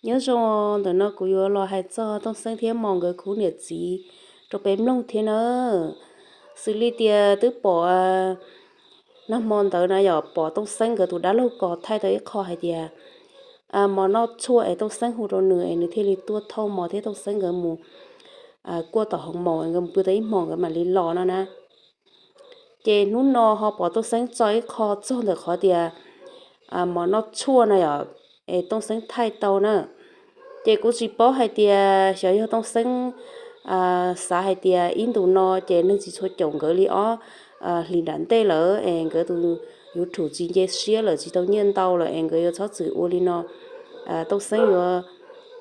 Nyob zoo, ntawm no kuv yuav los hais txog Tooj Xeeb thiab Mos nkawd khub niam txiv rau peb mloog thiab na. Xws li tias twb pom nag hmo ntawd na yom, pom Tooj Xeeb nkawd tus dab laug Kos thaij tau ib qho hais tias Mos noj tshuaj es Tooj Xeeb hu rau nws es nws thiaj li tuaj thauj Mos thiab Tooj Xeeb nkawd mus kuaj tom hoo maum es nkawd mus pw tau ib hmos nkawd mam li los no na. Ces hnub no ho pom Tooj Xeeb tso ib qho txog ntawm qhov tias Mos noj tshuaj na yom, es Tooj Xeeb thaij tau na. Ces kuv tsis paub hais tias xyov yog Tooj Xeeb xav hais tias ib ntus no ces neeg tsis tshua caum nkawd li ob hlis nram ntej lawm es nkawd tus YouTube tsis nce siab lawm, tsis tau nyiaj ntau lawm es nkawd yuav txhob txwm ua li no. Tooj Xeeb yuav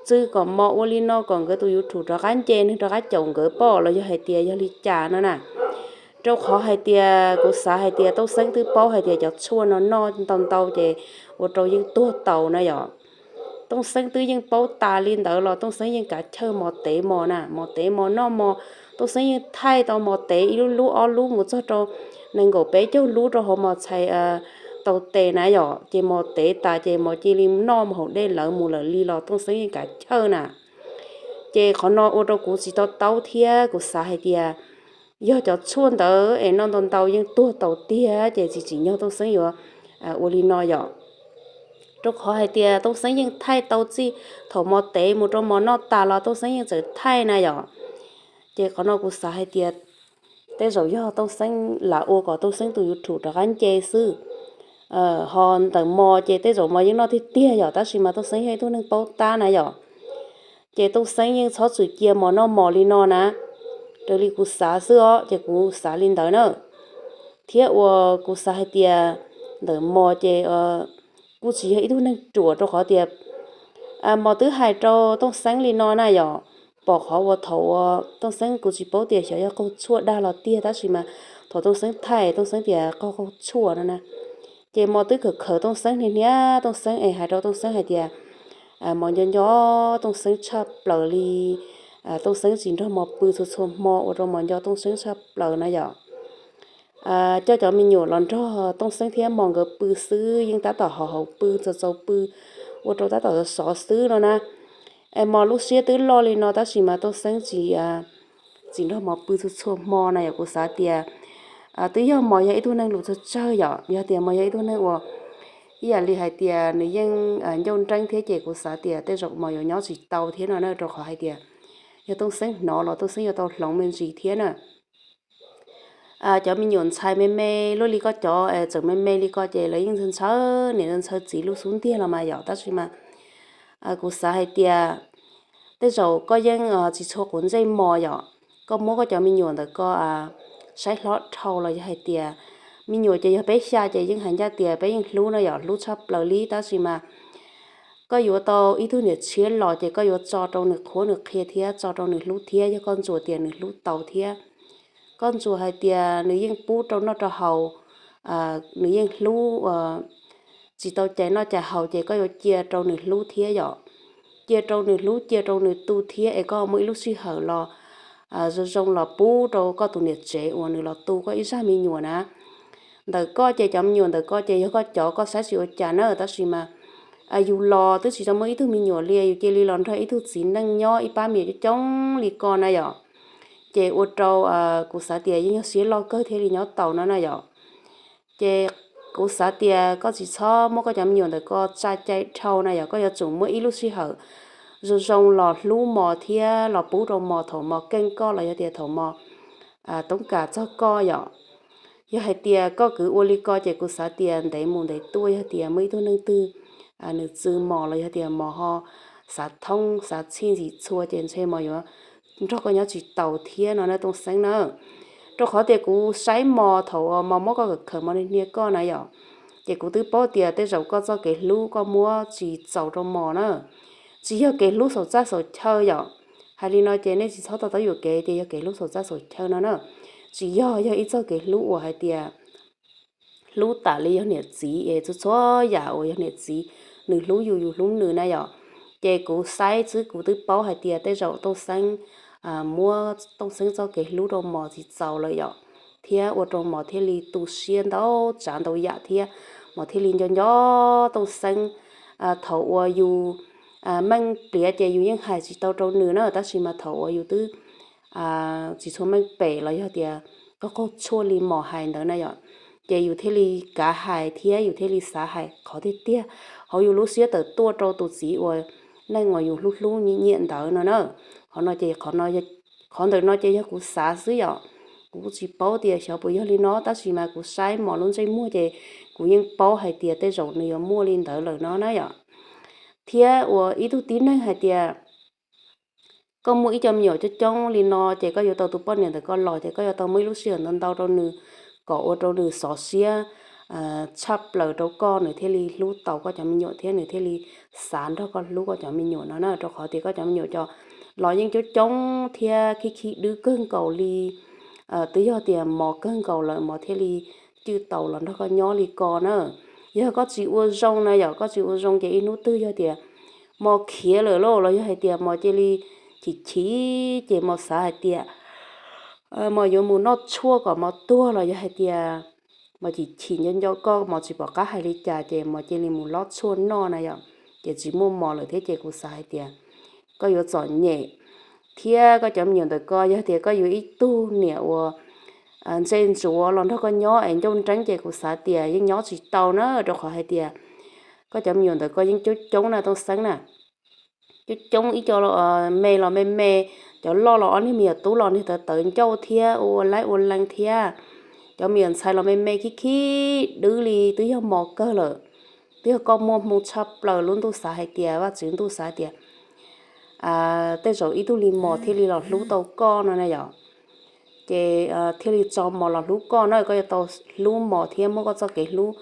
txwj kom Mos ua li no kom nkawd tus YouTube rov qab nce, neeg rov qab caum nkawd pob, los yog hais tias yog li cas no na. Rau qhov hais tias kuv xav hais tias Tooj Xeeb twb paub hais tias cov tshuaj no noj ntau ntau ces ua rau yeej tuag taus na yom. Tooj Xeeb twb yeej paub tas li ntawd los Tooj Xeeb yeej kav chawj Mos tev Mos na, Mos tev Mos noj Mos. Tooj Xeeb yeej thaij tau Mos tev ib lub lub ob lub mus txog rau nees nkaum peb caug lub rau hauv Mos txhais tau tes na yom. Ces Mos tev tas ces Mos cia li noj Mos haus dej lawv mus lawm li los Tooj Xeeb yeej kav chawj na. Ces qhov no ua rau kuv tsis to taub thiab kuv xav hais tias yog cov tshuaj ntawd es noj ntau ntau yeej tuag taus tiag ces tsis tsim nyog Tooj Xeeb yuav ua li no yom. Rau qhov hais tias Tooj Xeeb yeej thaij tau txij thaum Mos tev mus rau Mos noj tas los Tooj Xeeb yeej txawm thaij na yom. Ces qhov no kuv xav hais tias tej zaum yog Tooj Xeeb lam ua kom Tooj Xeeb tus YouTube rov qab nce xwb. Ho ntawm Mos ces tej zaum Mos yeej noj tiag tiag yom, tab sis mas Tooj Xeeb yog ib tug neeg paub tab na yom. Ces Tooj Xeeb yeej txhob txwm cia Mos noj Mos li no na, raws li kuv xav xwb os, ces kuv xav li ntawd na. Thiab uas kuv xav hais tias ntawm Mos ces kuj tsis yog ib tug neeg ruam rau qhov tias Mos twb hais rau Tooj Xeeb li no na yom. Pom qhov uas thaum uas Tooj Xeeb, kuv tsis paub tias xyov yog qaug tshuaj dag los tiag, tab sis mas thaum Tooj Xeeb thaij Tooj Xeeb tias qaug qaug tshuaj no na. Ces Mos twb khawm khawm Tooj Xeeb hnia hnia Tooj Xeeb es hais rau Tooj Xeeb hais tias Mos nco nco Tooj Xeeb tshaj plaws li. Tooj Xeeb tsis nrog Mos pw txhua txhua hmo ua rau Mos nco Tooj Xeeb tshaj plaws na yom. Coj cov me nyuam los nrog Tooj Xeeb thiab Mos nkawd pw xwb yeej tab tom haus haus pw txaus txaus pw, ua rau tab tom sov xwb no na. Es Mos lub siab twb loj li no tab sis mas Tooj Xeeb tsis tsis nrog Mos pw txhua txhua hmo na yom. Kuv xav tias twb yog Mos yog ib tug neeg lus tsawg tsawg yom, yog tias Mos yog ib tug neeg uas ib yam li hais tias nws yeej ncauj nreeb thiab ces kuv xav tias tej zaum Mos yuav nyob tsis tau thiab no na, rau qhov hais tias yog Tooj Xeeb hnov los Tooj Xeeb yuav tau hloov me ntsis thiab na. Cov me nyuam ntxhais me me luaj li koj cov tseem me me li ko ces lawv yeej ntshaw niam ntshaw txiv lub xub ntiag los mas yom, tab sis mas kuv xav hais tias tej zaum koj yeej tsis tshua quav ntsej Mos yom. Koj muab koj cov me nyuam ntawm ko saib hlob dhau los yog hais tias me nyuam ces yog peb xya ces yeej hais ncaj tias peb yeej hlub no yom, hlub tshaj plaws li, tab sis mas koj yuav tau ib tug niam tshiab los ces koj yuav tso rau nws qhuab nws qhia thiab tso rau nws hlub thiab, yog koj ntsuas tias nws hlub tau thiab. Koj ntsuas hais tias nws yeej pub rau noj rau haus, nws yeej hlub, tsis tau cais noj cais haus ces koj yuav cia rau nws hlub thiab yom. Cia rau nws hlub, cia rau nws tu thiab es koj muaj ib lub sij hawm los zoo zoo los pub rau koj tus niam tsev uas nws los tu koj ib zaj me nyuam na. Ntawm koj ces cov me nyuam ntawm koj ces yog koj cov, koj saib tsis ua cas na, tab sis mas yus los twb tsis tau muaj ib tug me nyuam li, yus cia li los nrog ib tug txiv neej nyob ib pab me nyuam coob coob li ko na yom. Ces ua rau kuv xav tias yeej yog siab loj kawg thiaj li nyob tau no na yom. Ces kuv xav tias koj tsis txhob muab koj cov me nyuam ntawm ko tsa cai dhau na yom, koj yuav tsum muaj ib lub sij hawm zoo zoo los hlub Mos thiab los pub rau Mos thaum Mos keej koj los yog tias thaum Mos toob kas txog koj yom. Yog hais tias koj kwv ua li ko ces kuv xav tias ntev mus ntev tuaj yog tias muaj ib tug neeg twg nws txwv Mos los yog tias Mos ho xav thoob xav txhij ntxim txhua ces ntshe Mos yuav nrog koj nyob tsis taus thiab no na Tooj Xeeb na. Rau qhov tias kuv saib Mos thaum Mos muab koj khawm khawm Mos hnia hnia koj na yom, ces kuv twb paub tias tej zaum koj txoj kev hlub koj muab tsis txaus rau Mos na. Tsis yog kev hlub saum txaj saum chaw yom. Hais li no ces nej tsis txhob to taub yuam kev tias yog kev hlub saum txaj saum chaw no na. Tsis yog, yog ib txoj kev hlub uas hais tias hlub tam li yog niam txiv es txhua txhua yam uas yog niam txiv, nws hlub yus yus hlub nws na yom. Ces kuv saib xwb kuv twb paub hais tias tej zaum Tooj Xeeb muab Tooj Xeeb txoj kev hlub rau Mos tsis txaus lawm yom, thiab ua rau Mos thiaj li tu siab ntau tsav ntau yam thiab Mos thiaj li nco nco Tooj Xeeb. Thaum uas yus meej pliav ces yus yeej hais tsis tau rau nws na, tab sis mas thaum uas yus twb tsis tshua meej pem los yog tias qaug qaug tshuaj li Mos hais ntawd na yom, ces yus thiaj li kav hais thiab yus thiaj li xav hais qhov tiag tiag hauv yus lub siab tawm tuaj rau tus txiv uas neej uas yus hlub hlub nyiam nyiam ntawd no na. Qhov no ces qhov ntawm no ces yog kuv xav xwb yom. Kuv kuj tsis paub tias xyov puas yog li no, tab sis mas kuv saib Mos lub ntsej muag ces kuv yeej paub hais tias tej zaum nws yuav muaj li ntawd lawm no na yom. Thiab uas ib tug tib neeg hais tias koj muaj ib co me nyuam coob coob li no ces koj yuav tau tus poj niam ntawm koj los ces koj yuav tau muaj ib lub sij hawm ntau ntau rau nws kom ua rau nws xov siab tshaj plaws rau koj, nws thiaj li hlub tau koj cov me nyuam thiab nws thiaj li xav nrog koj hlub koj cov me nyuam no na. Rau qhov tias koj cov me nyuam cov los yeej coob coob thiab khib khib dwb kawg nkaus li. Twb yog tias Mos kawg nkaus lawm Mos thiaj li cwj taus los nrog koj nyob li ko na. Yog koj tsis ua zoo na yom, koj tsis ua zoo ces ib hnub twg yog tias Mos khiav lawm lauj los yog hais tias Mos cia li chim chim ces Mos xav hais tias Mos yuav mus noj tshuaj kom Mos tuag los yog hais tias Mos chim chim nco nco koj Mos tsis pom qab hais li cas ces Mos cia li mus lob tshuaj noj na yom, ces tsis muaj Mos lawm thiab ces kuv xav hais tias koj yuav txom nyem thiab koj cov me nyuam ntawm ko yog tias koj yuav ib tug niam uas ntse ntsuav los nrog koj nyob es ncauj nreeb ces kuv xav tias yeej nyob tsis tau na, rau qhov hais tias koj cov me nyuam ntawm ko yeej coob coob na Tooj Xeeb na. Coob coob ib co me los me me, cov loj los ob niag me nyuam tub los niag tawv tawv ncauj thiab ua laib ua lees thiab. Cov me nyuam ntxhais los me me khib khib dwb li twb yog Mos kawg lawm. Twb yog koj muaj hmoo tshaj plaws lub ntuj xav hais tias Vajtswv ntuj xav hais tias tej zaum ib tug li Mos thiaj li los hlub tau koj no na yom. Ces thiaj li tso Mos los hlub koj na, koj yuav tau hlub Mos thiab muab koj txoj kev hlub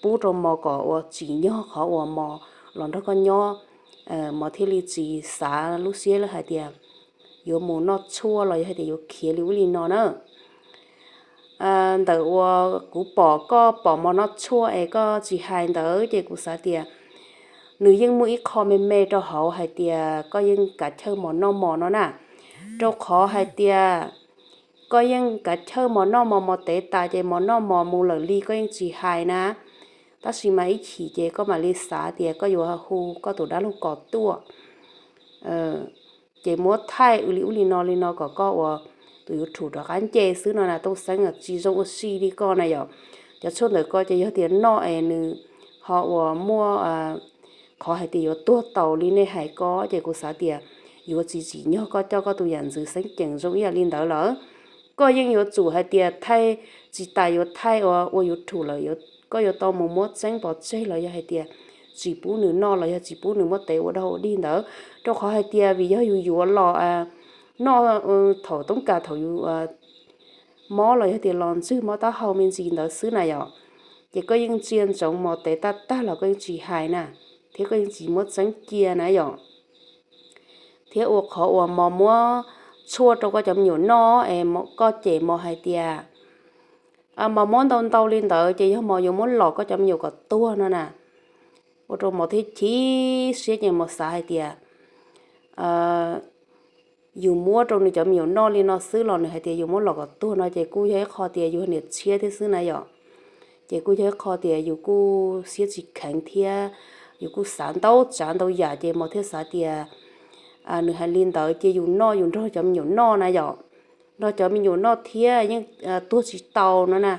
pub rau Mos kom uas tsim nyog qhov uas Mos los nrog koj nyob. Mos thiaj li tsis xav lub siab lawm hais tias yuav mus noj tshuaj los yog hais tias yuav khiav li ub li no na. Ntawm uas kuv pom koj pom Mos noj tshuaj es koj tsis hais ntawd ces kuv xav tias nws yeej muaj ib qho me me rau hauv hais tias koj yeej kav chawj Mos noj mos no na. Rau qhov hais tias koj yeej kav chawj Mos noj mos, Mos tev tas ces Mos noj mos mus lawm li koj yeej tsis hais na. Tab sis mas ib chim ces koj mam li xav tias koj yuav hu koj tus dab laug Kos tuaj, ces muab thaij li ub li no li no kom koj uas tus YouTube rov qab nce xwb no na. Tooj Xeeb tsis zoo ua si li koj na yom. Cov tshuaj ntawm ko ces yog tias noj es nws ho uas muaj qhov hais tias yuav tuag taus li nej hais ko ces kuv xav tias yuav tsis tsim nyog koj coj koj tus yam ntxwv xeeb ceem zoo ib yam li ntawd lawm. Koj yeej yuav tsum hais tias thaij, tsis tas yuav thaij ua YouTube lawm, koj yuav tau mus muab txeeb pov tseg los yog hais tias tsis pub nws noj los yog tsis pub nws muab tev ua dog ua dig ntawd. Rau qhov hais tias vim yog yus yuav los noj thaum toob kas thaum yus mob los yog tias los ntswg mob taub hau me ntsis ntawd xwb na yom. Ces koj yeej ntsia ntsoov Mos tev tag tag los koj yeej tsis hais na, thiab koj yeej tsis muab txeeb cia na yom. Thiab ua qhov uas Mos muab tshuaj rau koj cov me nyuam noj es koj cem Mos hais tias Mos muab ntau ntau li ntawd ces yog Mos yuav muab lom koj cov me nyuam kom tuag no na. Ua rau Mos thiaj chim siab ces Mos xav hais tias yus muab rau nws cov me nyuam noj li no xwb los nws hais tias yus muab lom kom tuag no ces kuj yog ib qho tias yus niam tshiab thiab xwb na yom. Ces kuj yog ib qho tias yus kuj siab tsis kheev thiab yus kuj xav ntau tsav ntau yam ces Mos thiaj xav tias nws hais li ntawd ces yus noj yus nrog cov me nyuam noj na yom. Nrog cov me nyuam noj thiab yeej tuag tsis tau no na.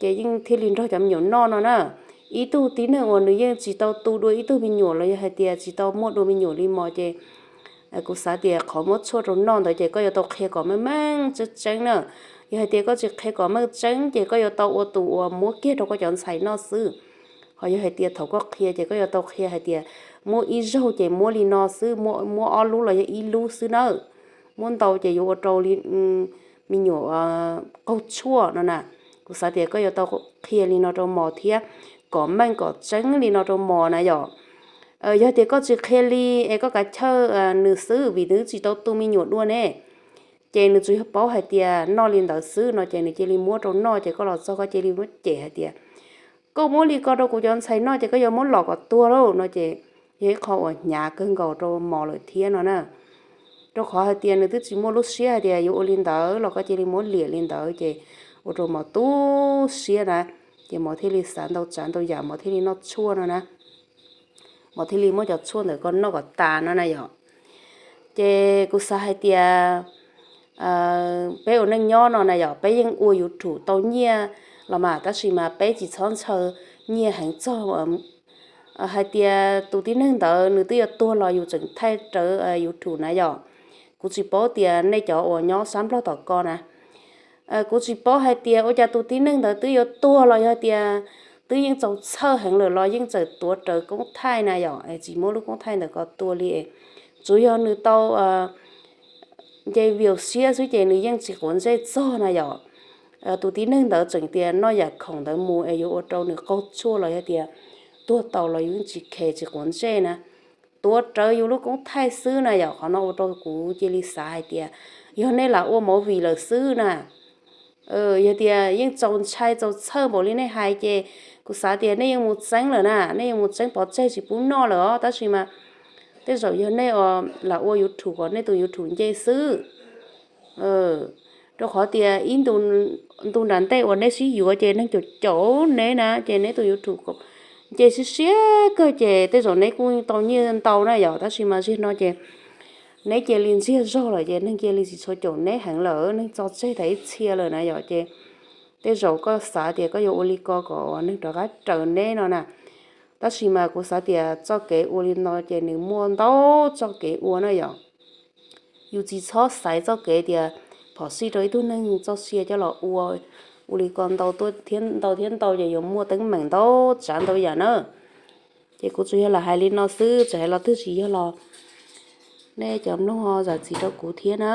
Ces yeej thiaj li nrog cov me nyuam noj no na. Ib tug tib neeg uas nws yeej tsis tau tu dua ib tug me nyuam los yog hais tias tsis tau muaj dua me nyuam li Mos ces kuv xav tias qhov muab tshuaj rau noj ntawd ces koj yuav tau qhia kom meej meej tseeb tseeb na. Yog hais tias koj tsis qhia kom meej tseeb ces koj yuav tau ua tus uas muab kiag rau koj cov ntxhais noj xwb. Ho yog hais tias thaum koj qhia ces koj yuav tau qhia hais tias muab ib zaug ces muab li no xwb, muab ob lub los yog ib lub xwb nawb. Muab ntau ces yuav ua rau li me nyuam qaug tshuaj no na. Kuv xav tias koj yuav tau qhia li no rau Mos thiab kom meej kom tseeb li no rau Mos na yom. Yog tias koj tsis qhia li es koj kav chawj nws xwb vim nws tsis tau tu me nyuam dua ne, ces nws tsuas yog paub hais tias noj li ntawd xwb no ces nws cia li muab rau noj ces koj los txog koj cia li muab cem hais tias koj muab li ko rau kuv cov ntxhais noj ces koj yuav muab lom kom tuag lauj no ces yog ib qho uas hnyav kawg nkaus rau Mos lawm thiab no na. Rau qhov hais tias nws twb tsis muaj lub siab hais tias yuav ua li ntawd los koj cia li muab liam li ntawd ces ua rau Mos tu siab na. Ces Mos thiaj li xav ntau tsav ntau yam Mos thiaj li noj tshuaj no na. mas thiaj li muab cov tshuaj ntawd koj noj kom tas no na yom. Ces kuv xav hais tias peb ua neej nyob no na yom, peb yeej ua YouTube tau nyiaj los mas, tab sis mas peb tsis txhob ntshaw nyiaj heev txog hais tias tus tib neeg ntawd nws twb yuav tuag los yus tseem thaij rawv YouTube na yom. Kuv tsis paub tias nej cov uas nyob sab Nplog tom ko na, kuv tsis paub hais tias ua cas tus tib neeg ntawd twb yuav tuag los yog tias twb yeej txaus txhawj heev lawm los yeej txawm tuav rawv koob thaij na yom, es tsis muab lub koob thaij ntawd ko tua li. Tsuas yog nws tau nce views siab xwb ces nws yeej tsis quav ntsej txog na yom. Tus tib neeg ntawd tseem tias noj yam khoom ntawd mus es yuav ua rau nws qaug tshuaj los yog tias tuag tau los yus yeej tsis khes tsis quav ntsej na. Tuav rawv yus lub koob thaij xwb na yom, qhov no ua rau kuv cia li xav hais tias yog nej lam ua movie lawm xwb na. Yog tias yeej txaus ntshai txaus txhawj npaum li nej hais ces kuv xav tias nej yeej mus txeeb lawm na, nej yeej mus txeeb pov tseg tsis pub noj lawm os, tab sis mas tej zaum yog nej lam ua YouTube kom nej tus YouTube nce xwb. Rau qhov tias ib ntu nram ntej uas neb sib yuav ces neeg caum caum neb na, ces neb tus YouTube nce siab siab kawg ces tej zaum neb kuj tau nyiaj ntau na yom, tab sis mas zaum no ces neb cia li ntsiag zog lawm ces neeg cia li tsis tshua caum neb heev lawm, neeg tso tseg tas ib txhia lawm na yom, ces tej zaum koj xav tias koj yuav ua li ko kom neeg rov qab raws neb no na. Tab sis mas kuv xav tias txoj kev ua li no ces nws muaj ntau txoj kev ua na yom. Yus tsis txhob xaiv txoj kev tias phom sij rau ib tug neeg txoj sia coj los ua, ua li ko ntau thiab ntau ces yuav muaj teeb meem ntau tsav ntau yam na. Ces kuv tsuas yog lam hais li no xwb, txawm hais los twg tsis yog los nej cov mloog zam txim rau kuv thiab na.